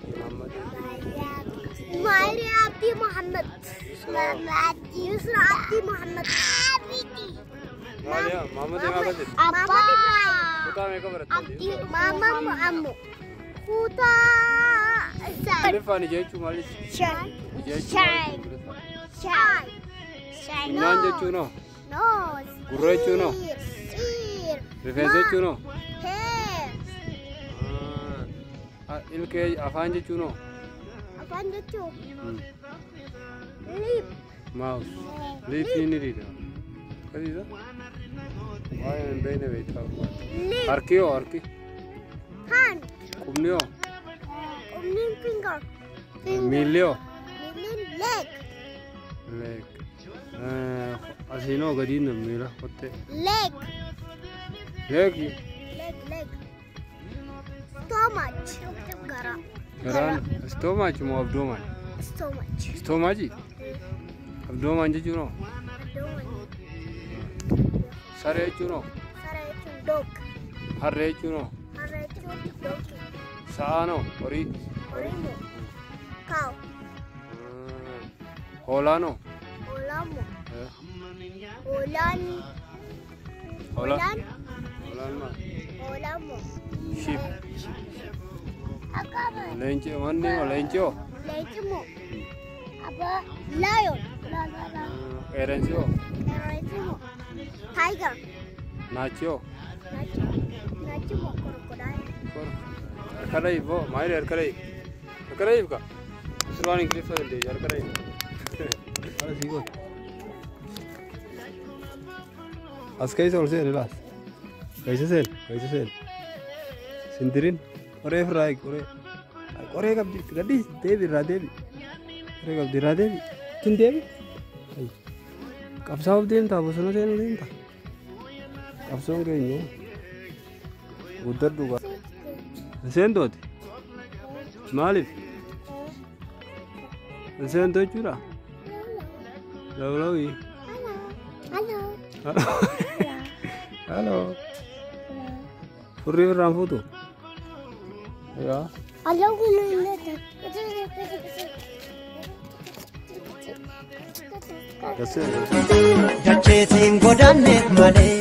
Muhammad. Maali Abdii Muhammad. Yusra Abdii Muhammad. Maali Muhammad meeqa jette? Abbaa. Kutaa meeqa baratta? Abdii Mama Muhammad. Kutaa. Ingiliffaan ija jechuun maal jechuudha? Shan. Ija jechuun maal jechuudha? Shan. Shan. Funyaan jechuun hoo? Nose. Gurra jechuun hoo? Ear. Ear. Rifeensa jechuun hoo? Hair. Ilkee afaan jechuun hoo? Afaan jechuun. Lip. Mouth. Lippii ni dhiidha. Akkasiisa? Waa'ee hin beekne beektaa. Lip. Harki hoo harki? Hand. Qubni hoo? Qubniin finger. Finger. Miilli hoo? Miilliin leg. Leg. Asiin hoo gadiin miila kottee. Leg. Leegi. Leg. Leg. Stomach. Gara. Garaan stomach moo abdomen? Stomach. Stomach? Abdomen jechuun hoo? Abdomen. Saree jechuun hoo? Saree jechuun dog. Harree jechuun hoo? Harree jechuun donkey. Sa'aan hoo? Horii. Horii moo? Cow. Hoolaan hoo? Hoolaan moo? Hoolaan. Hoolaan. Hoolaan. Hoolaan maal? Hoolaan moo? Sheep. Leenci wanni hoo leenci hoo? Leenci moo? Abbaa lion. La la la. Qeerransi hoo? Qeerransi moo? Tiger. Naachi hoo? Naachi. Naachi moo? Crocodile. Harka dhahiif hoo? Maali harka dhahiif? Harka dhahiif ka? Suuraan Ingiliffaa dandeessu harka dhahiif. Haala sii godhu. As keessa ol seeni laas. Keessa seeni keessa seeni. Sindirin qoree ofirraa eegi qoree. Qoree qabdi gadhiisi deebi irraa deebi. Qoree qabdi irraa deebi. Ittiin deebi. Qabsaa'uuf deemtaa bosona seenuu deemtaa. Qabsoon keenya guddadhu gaa. Hin seentooti? Maaliif? Hin seentu jechuudha? Lawlawii. Hello. Hello. Furrii irraan fuutu? Yaa. Hello. Gasee. Dacheetiin godaanneef malee.